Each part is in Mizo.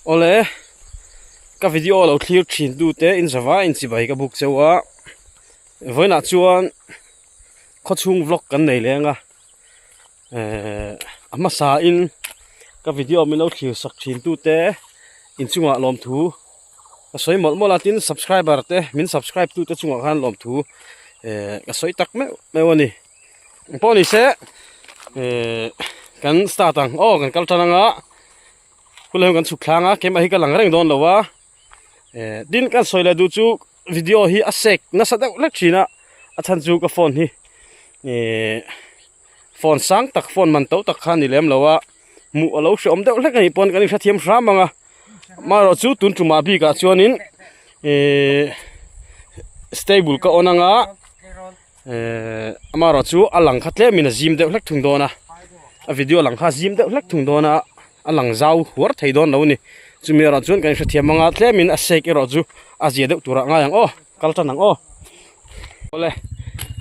Awle, ka video lo thlir thin tu te in zava in chibai ka buk cheu a, vawiinah chuan khawchhung vlog kan nei leng a, ehh a hmasa in ka video min lo thlir sak thin tu te inchungah lawmthu ka sawi mawlh mawlh a, tin subscriber te min subscribe tu te chungah khan lawmthu ehh ka sawi tak meuh meuh a ni. Pawh ni se ehh kan start ang aw kan kal tan anga khulai hian kan chhuk thlang a keimah hi ka lang reng dawn lo a ehh tin kan sawi leh duh chu video hi a sek nasa deuh hlek thin a a chhan chu ka phone hi ehh phone sang tak phone man to tak kha a ni lem lo a hmuh a lo hreawm deuh hlek a nih pawn kan inhrethiam hram ang a amaherawh chu tun tumah bikah chuanin ehh stable ka on anga. Ehh amaherawh chu a lang kha tlemin a zim deuh hlek thung dawn a a video lang kha a zim deuh hlek thung dawn a a lang zau huar thei dawn lo a ni chumi erawh chuan kan hrethiam anga tlemin a sek erawh chu a zia deuh turah ngai ang aw kal tan ang aw awle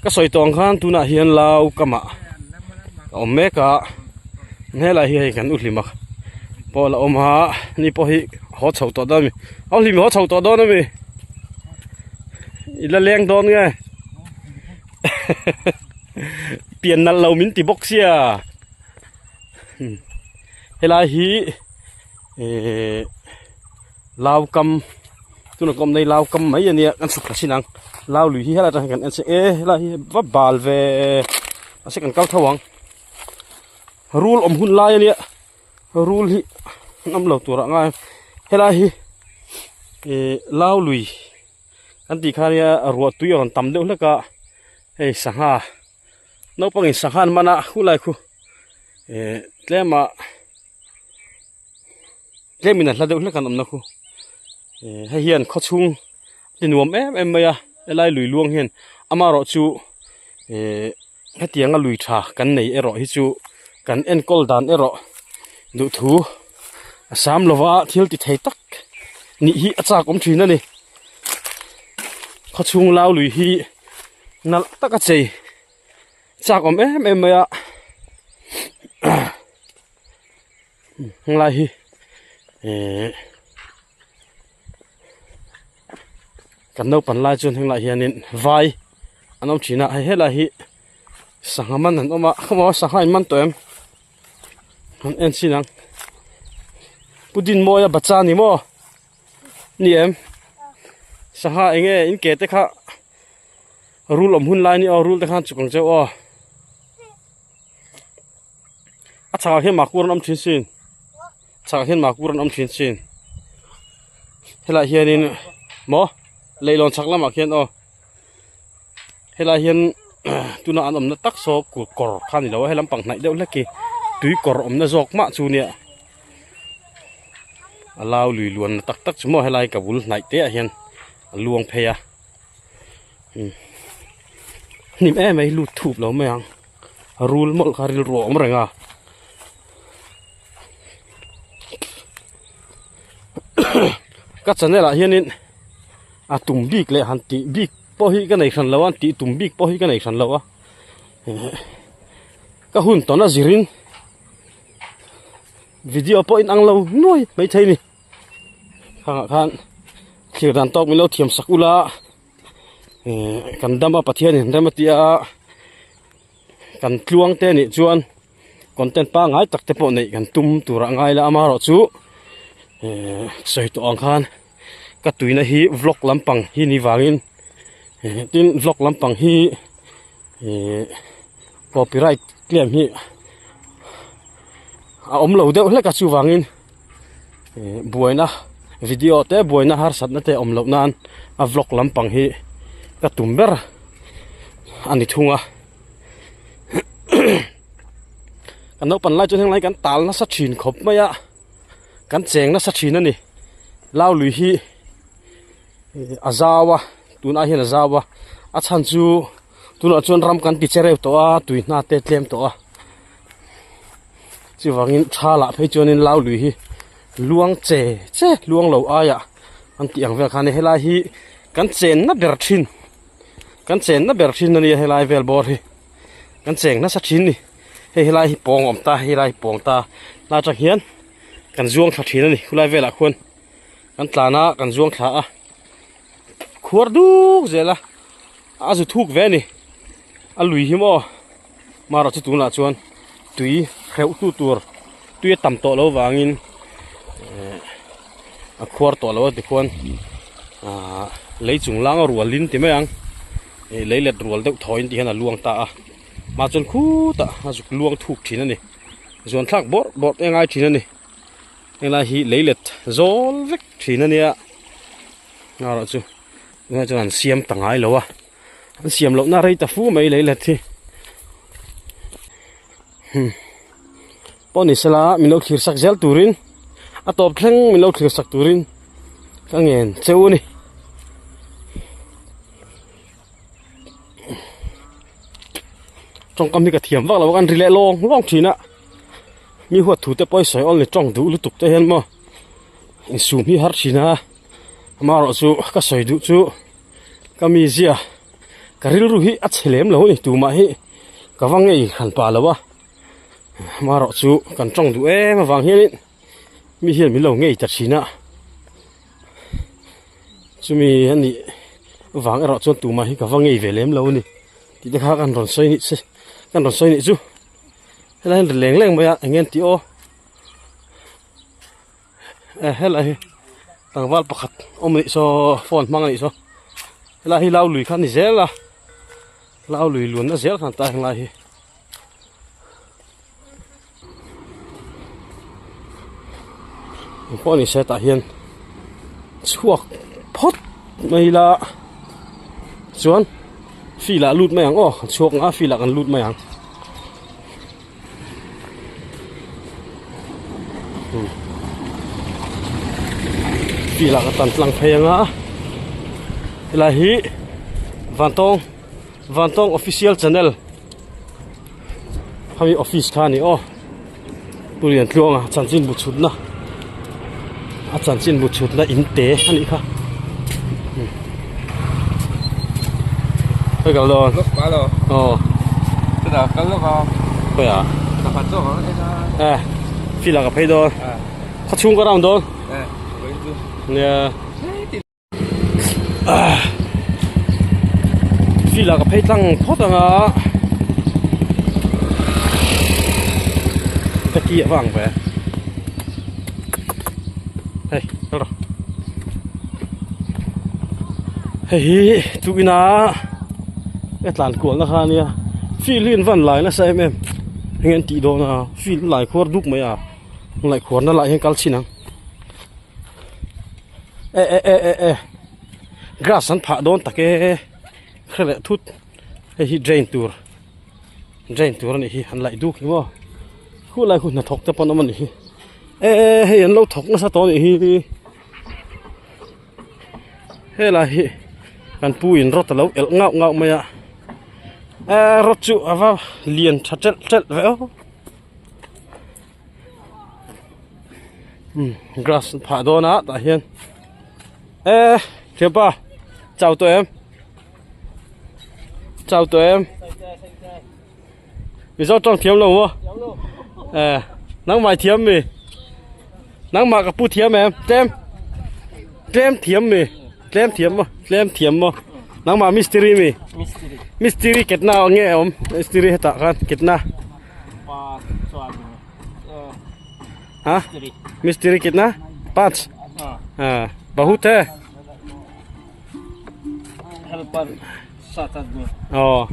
ka sawi tawh ang khan tunah hian lau kamah a awm mek a helai hi hei kan u hlim a pawh la awm a ni pawh hi haw chho tawh dawn a mi au hlim haw chho tawh dawn a mi. I la leng dawn nge pian nalh lo min ti bawk sia helai hi ehh lau kam tuna ka awm nei lau kam mai ania kan chhuk thla chin ang lau lui hi helai atang hian kan en se e helai hi va bal ve mahse kan kal tho ang rul awm hun lai ania rul hi an awm lo tur ah ngai helai hi ih lau lui kan tih khan nia ruah tui a rawn tam deuh hlek a hei sangha naupangin sangha an man a khulai khu ih tlem ah tlemin a hla deuh hlek an awmna khu ih hei hian khaw chhung a ti nuam em em mai a helai lui luang hian amaherawh chu ih hetianga lui tha kan nei erawh hi chu kan enkawl dan erawh duhthu a sam lova thil ti thei tak nih hi a chak awm thin a ni khawchhung lau lui hi nalh tak a chei chak awm em em mai a helai hi ihh kan naupan lai chuan henglai hianin vai an awm thin a hei helai hi sangha man an awm a khawmaw sangha in man tawh em an en chin ang pu Dinmawia bacha ni maw ni em sangha eng nge in ke te kha rul awm hun lai ni aw rul te khan chuk ang cheu aw. A chhakah hian mahkur an awm thin sin chhakah hian mahkur an awm thin sin helaiah hianin maw leihlawn chhak lamah khian aw helaiah hian tuna an awmna tak saw kut kawr kha a ni lo a helam pang hnaih deuh hlek hi tui kawr awmna zawk mah chu nia a lau lui luan na tak tak chu maw helai ka bul hnaih te ah hian a luang phei a hnim em mai lut thup lo mai ang. Rul mawlh kha rilru a awm reng a ka channel ah hianin a tum bik leh han tih bik pawh hi ka nei hran lo a tih tum bik pawh hi ka nei hran lo a ka hun tawn a zirin video pawh in ang lo nuai maithei a ni khangah khan thlir dan tawk min lo thiam sak ula. Kan dam a Pathianin rem a tia kan tluang te anih chuan content pangngai tak te pawh neih kan tum tur a ngai la amaherawh chu sawi tawh ang khan ka tuina hi vlog lampang hi ni vangin tin vlog lampang hi copyright claim hi a awm lo deuh hlek a chuvangin. Buaina video te buaina harsatna te awm loh nan a vlog lampang hi ka tum ber a ni thung a kan naupan lai chuan henglai kan tal nasa thin khawp mai a kan cheng nasa thin a ni lau lui hi a zau a tunah hian a zau a a chhan chu tunah chuan ram kan ti che reuh tawh a tui hna te tlem tawh a. Chuvangin tha lah phei chuanin lau lui hi luang che che luang lo aiah an tih ang vel khan helai hi kan chenna ber thin kan chenna ber thin a nia helai vel bawr hi kan cheng nasa thin ni hei helai hi pawng a awm ta helai hi pawng ta lai atang hian. Kan zuang thla thin a ni khulai velah khuan kan tlan a kan zuang thla a khuar duk zel a a zu thuk ve a ni a lui hi maw marawh chu tunah chuan tui hreuh tu tur tui a tam tawh loh vangin ehh a khuar tawh lo a tikhuan ahh lei chung lang a rual in ti mai ang ih lei let rual deuh thaw in ti hian a luang ta a mah chuan khutah a zuk luang thuk thin a ni. Zuan thlak bawrh bawrh te a ngai thin a ni helai hi lei let zawl vek thin a nia erawh chu tunah chuan an siam ta ngai lo a an siam loh na rei ta fu mai lei let hi hmm pawh ni sela min lo thlir sak zel turin a tawp thleng min lo thlir sak turin ka ngen cheu a ni. Tawngkam hi ka thiam vak lo a kan ri leh lawng lawng thin a mi huat thu te pawh i sawi awl ni tawng duh lutuk te hian maw insum hi har thin a amaherawh chu ka sawi duh chu ka mizia ka rilru hi a chhe lem lo a ni tumah hi ka va ngei hran pah lo a amaherawh chu kan tawng duh em avang hianin mi hian min lo ngei ta thin a chumi a nih vang erawh chuan tumah hi ka va ngei ve lem lo a ni tih te kha kan rawn sawi nih che kan rawn sawi nih chu helai hian ri leng leng mai a eng nge an tih aw eh helai hi tlangval pakhat awm a nih saw phone hmang a nih saw helai hi lau lui kha a ni zel a lau lui luanna zel khan ta helai hi. Engpawh ni se tah hian chhuak phawt mai ila chuan field ah lut mai ang aw chhuak ang a field ah kan lut mai ang field ah ka tan tlang phei ang a helai hi vantawng vantawng official channel. Hemi office kha a ni aw Pu Liantluanga chanchin bu chhutna a chanchin bu chhutna in te a nih kha hei kal dawn aw khawiah e field ah ka phei dawn khaw chhung ka round dawn nia. Field ah ka phei tlang phawt ang a ka ki a vang ve hei kal rawh hei hi tuina ka tlan kual na kha ania field hi an van lai nasa em em eng nge an tih dawn a field an lai khuar duk mai a an laih khuar na lah hian kal chhin ang. E e e e e grass an phah dawn tak e hre leh thut hei hi drain tur drain tur a nih hi an laih duk hi maw khu lai khu hnathawk te pawh an awm a nih hi e e hei an lo thawk nasa tawh a nih hi helai hi kan pu in rawt a lo elh ngauh ngauh mai a e rawt chu a va lian tha telh telh ve aw. Grass an phah dawn a tah hian e thianpa chau tawh em chau tawh em mizo tawng thiam lo maw e nangmah i thiam mi nangmah ka pu thiam em tlem tlem thiam mi tlem thiam maw tlem thiam maw nangmah mistiri mi mistiri ketna nge awm mistiri hetah khan ketna. हाँ मिस्त्री कितना पाँच हाँ बहुत है हेल्पर सात आदमी oh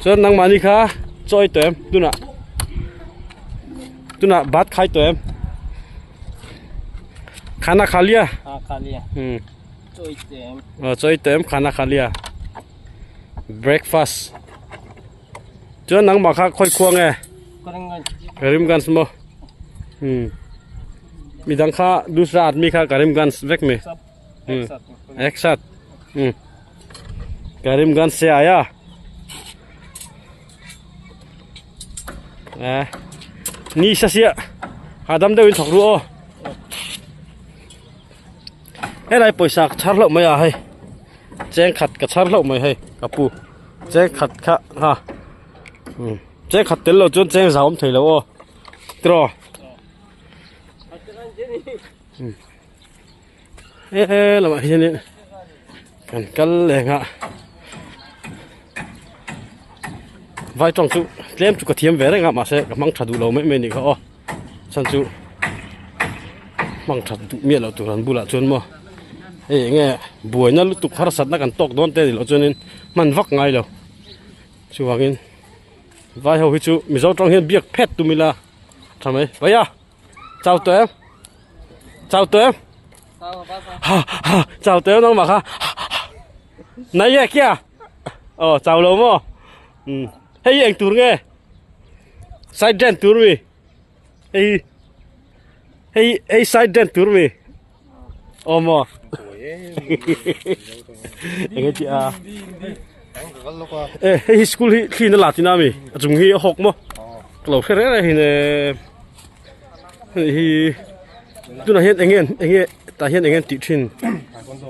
chuan nangmahni kha chawi tawh em tunah tunah bat khai tawh em khana kha lia हाँ खा लिया chawi tawh em oh chawi tawh em khana kha lia breakfast Chuan nangmah kha khawi khuang e? Karimganj maw? Hmm. Midang kha dusra aadmi kha Karimganj vek mi. Hmm. Ek sat. Hmm. Karimganj se aaya. Eh. Ni sa sia. Hadam deuh in thawk ru aw. Helai pawisa ka chhar hlauh mai a hei. Cheng khat ka chhar hlauh mai hei ka pu. Cheng khat kha ha cheng khat tel lo chuan cheng zau awm thei lo aw tiraw. He lamah hianin kan kal leng a vai tawng chu tlem chu ka thiam ve reng a mahse ka hmang tha duh lo mai mai a nih kha aw chhan chu hmang that duh miah loh tur an bulah chuan maw hei eng nge buaina lutuk harsatna kan tawk dawn te a nih loh chuanin hman vak ngai lo chuvangin vai ho hi chu mizo tawng hian biak phet tum ila tha mai vaia chau tawh em chau tawh em ha ha chau tawh em nangmah kha nai e kia aw chau lo maw um hei hi eng tur nge side den tur mi hei hei hei side den tur mi aw maw eng ti a e hei hi school hi thlin a la tina mi a chung hi a hawk maw ka lo hre reng reng hin e hei hi tunah hian eng nge eng nge tah hian eng nge an tih thin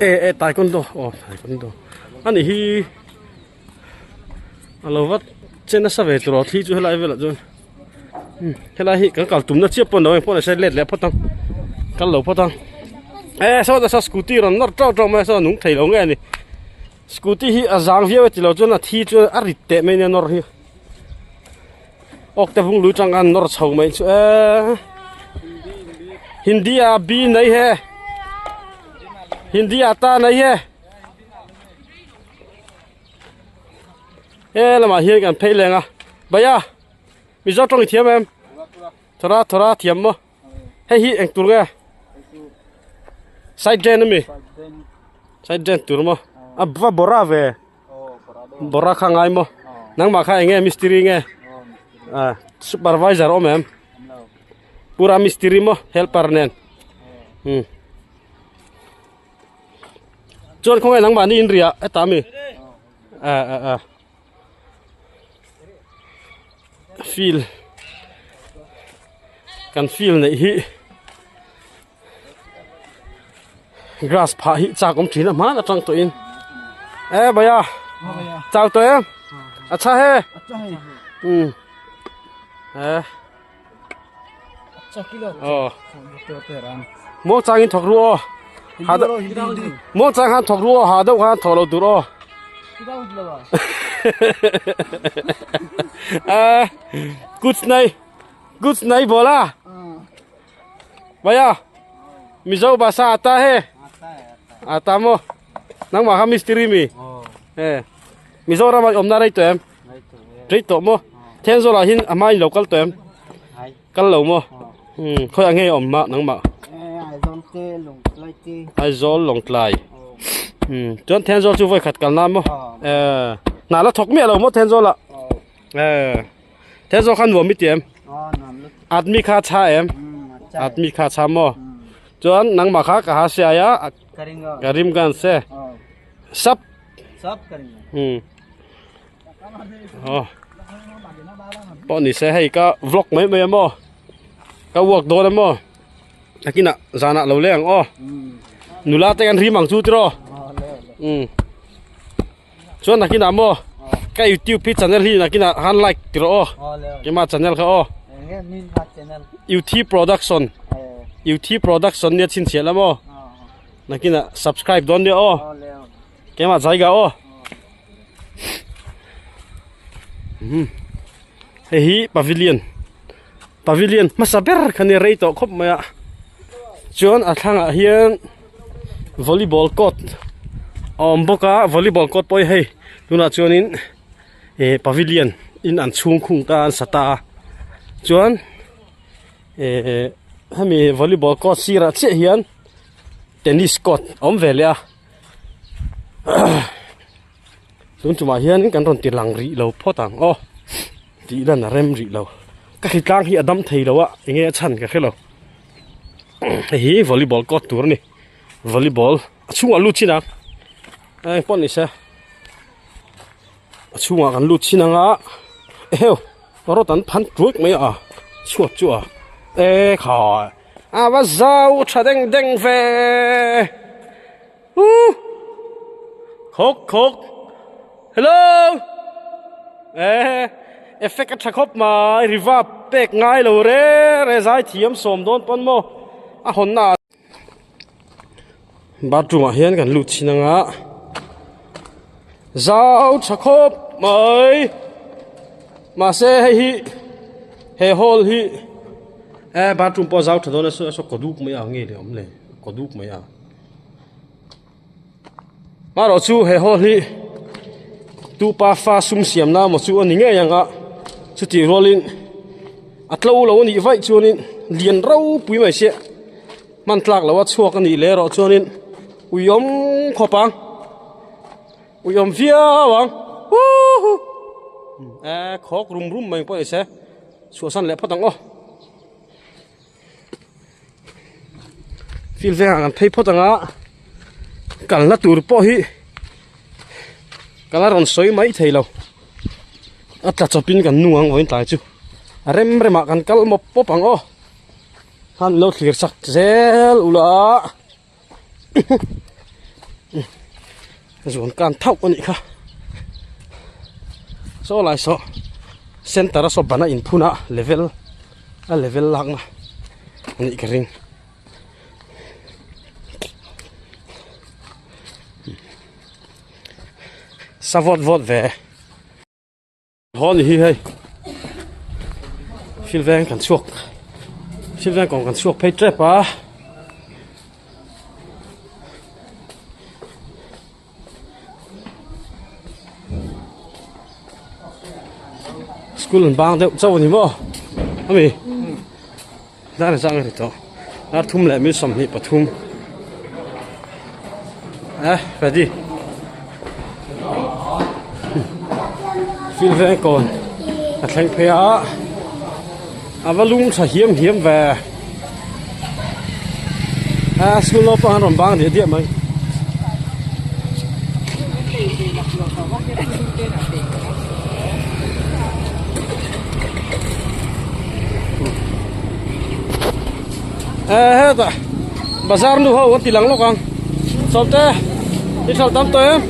e e taekwondo aw taekwondo ani hi a lo va che nasa ve tur aw thli chu helai velah chuan helai hi kan kal tumna chiah pawh ni lo engpawh ni se let leh phawt ang kal lo phawt ang e saw saw scooty rawn nawr teuh teuh mai a saw a nung thei lo nge a ni scooty hi a zang viau e tilo chuan a thi chu a rit teh mai nia nawr hi awk te vung lui tang khan nawr chho mai chu e hindi a b nei he hindi a ta nei he. He lamah hian kan phei leng a bhaiya mizo tawng i thiam em thawra thawra thiam maw hei hi eng tur nge side drain ami side drain tur maw a va bawra ve bawra kha ngai maw nangmah kha eng nge mistiri nge ah supervisor awm em pura mistiri maw helper nen um. Chuan khawnge nangmahni in riah heta ami ah ah ah field kan field neih hi grass phah hi chak awm thin a hman atang tawh in e bhaiya chau tawh em acha he um e. Aw muang changin thawk ru aw ha deuh muang chang khan thawk ru aw ha deuh khan thawk lo tur aw a kuch nai kuch nai bola bhaiya mizo bhasha aata hai aata maw nangmah kha mistiri mi e mizoram ah awmna rei tawh em. Rei tawh maw? Thenzawl ah hian a hma in lo kal tawh em? Kal lo maw? Umm khawi ah nge awm mah nangmah? Aizawl Lawngtlai. Umm chuan Thenzawl chu vawi khat kal nan maw? Eh hna la thawk miah lo maw Thenzawl ah? Eh Thenzawl kha nuam i ti em? Admi kha a tha em? Admi kha a tha maw? Chuan nangmah kha ka ha siai a Karimganj se sap umm. Pawh ni se hei ka vlog mai mai a maw ka work dawn a maw nakinah zanah lo leng ang aw nula te kan rim ang chu tiraw umm chuan nakinah maw ka youtube hi channel hi nakinah han like tiraw aw keimah channel kha aw youthi production youthi production nia chhinchhiah la maw nakinah subscribe dawn nia aw. Keimah jaiga aw. Hei hi pavilion pavilion hmasa ber kha ni rei tawh khawp mai a chuan a thlangah hian volleyball court a awm bawk a volleyball court pawh hi hei tunah chuanin eh pavilion in an chhung khung ta an sa ta a chuan eh hemi volleyball court sirah chiah hian tennis court a awm ve leh a. Tun tumah hian kan rawn ti lang rih lo phawt ang aw tih lan a rem rih lo ka hritlang hi a dam thei lo a enge a chhan ka hre lo hei hi volleyball court tur a ni volleyball a chhungah lut chin ang eng pawh ni se a chhungah kan lut chin ang a eheu rawt an phan tuaih mai a chhuat chu a e khai. A va zau tha deng deng ve uh khawk khawk hello eh effect a tha khawp mai reverb pek ngai lo re re zai thiam sawm dawn pawn maw. A hawnna ah bathroom ah hian kan lut chhin anga zau tha khawp mai mahse hei hi he hall hi eh bathroom pawh a zau tha dawn a saw kaw duk mai ang nge le awm le kaw duk mai a. Marawh chu he hall hi tupa fa sum siam na emaw chu a ni ngei ang a chutih rualin a tlo lo a nih vaih chuanin lian ropui mai sia hman tlak loh a chhuak a nih leh erawh chuanin uiawm khawp ang uiawm viau ang huhu eh khawk rum rum mai pawh ni se chhuahsan leh phawt ang aw. Field vengah kan phei phawt ang a kalna tur pawh hi ka la rawn sawi mai thei lo a tla chawpin kan nung ang vawiin tlai chu a rem remah kan kal mawp pawp ang aw khan lo thlir chak zel ula zuan kan thauh a nih kha saw lai saw center a saw ban a inphun a level a level lakna a nih ka ring sa vawt vawt ve. Haw ni hi hei thil veng kan chhuak thil veng kawng kan chhuak phei tep a school an bang deuh chauh a ni maw ami dar zang a ri tawh dar thum leh mi 23 eh ready fil veng kawn a thleng phei a a va lung tha hiam hiam ve a school naupang an rawn bang diah diah mai. Eh hetah bazar nu ho an ti lang lawk ang sawmte i hralh tam tawh em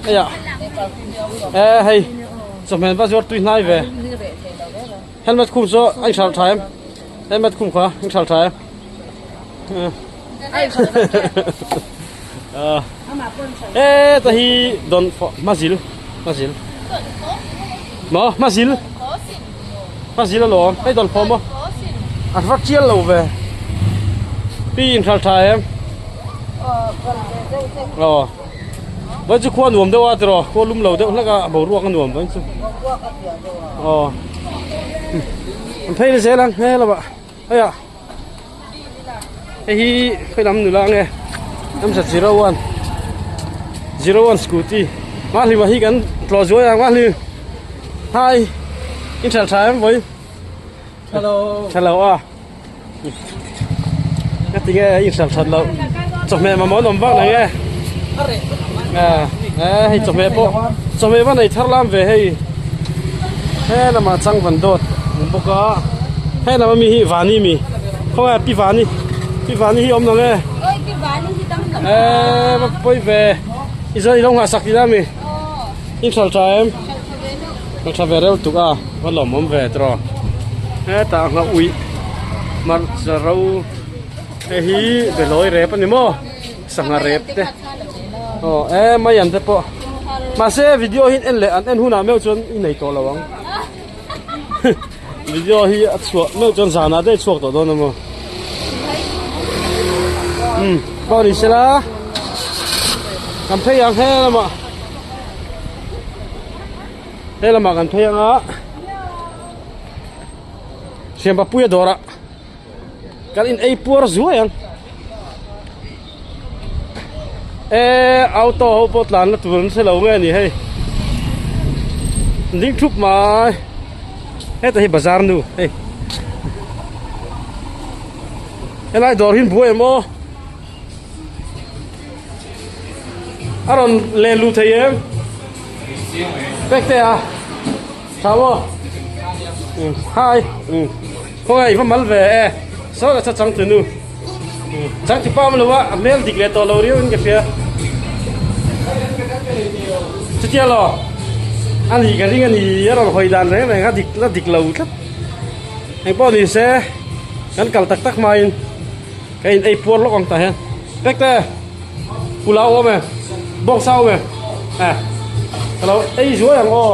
hei ah eh hei chawhmeh va zuar tui hnai ve helmet khum chu a in hralh tha em helmet khum kha in hralh tha em Eh ta hi don mazil mazil maw mazil mazil alawm hei don pawh maw a va chial lo ve pi in hral tha em aw vai chu khua nuam deuh a tiraw khua lum lo deuh hlek a boruak a nuam vai chu aw an phei zel ang he lamah hei ah. Hei hi khawi lam nula nge amsa 01 01 scooty Mahlima hi kan tlawh zuai ang Mahlim hi in ṭhal ṭha em vawi Hello hello a ka ti nge in ṭhal ṭhat loh chawhmeh mamawh an awm vak na nge eh hei chawhmeh pawh chawhmeh va nei thar lam ve hei he lamah changvan dawt awm bawk a he lam ami hi vani mi khawnge pi vani pi vani hi awm lo nge eh va pawi ve i zawn i lo nghah sak tih ami in hralh tha em hralh tha ve reuh tuk a va lawmawm ve tiraw hetah nghah uih hmarcha ro hei hi behlawi rep a ni maw. Sangha rep te aw e mai an te pawh mahse video hi en leh an en hunah meuh chuan i nei tawh lo ang video hi a chhuah meuh chuan zanah te chhuak tawh dawn a maw um pawh ni sela kan phei ang he lamah he lamah kan phei anga siampapuia dawrah. Kan in ei puar zuai ang. E auto ho pawh tlan na tur an hre lo nge ni hei. Ding thup mai. Heta hi bazar nu hei. Helai dawr hi buai em aw. A rawn len luh thei em? Pek te a. Tha maw? Hi. Khawngaih i va mal ve e. Saw la cha chang tu nu. Chang tu pa awm lo a, a hmel dik leh tawh lo riau in ka hria. Chutia law. A nih ka ring a ni, a rawn hawi dan reng reng a dik la dik lo tlat. Eng pawh ni se kan kal tak tak hmain ka in ei puar lawk ang tah hian pekte pulao awm e bawngsa awm e eh ka lo ei zuai ang aw.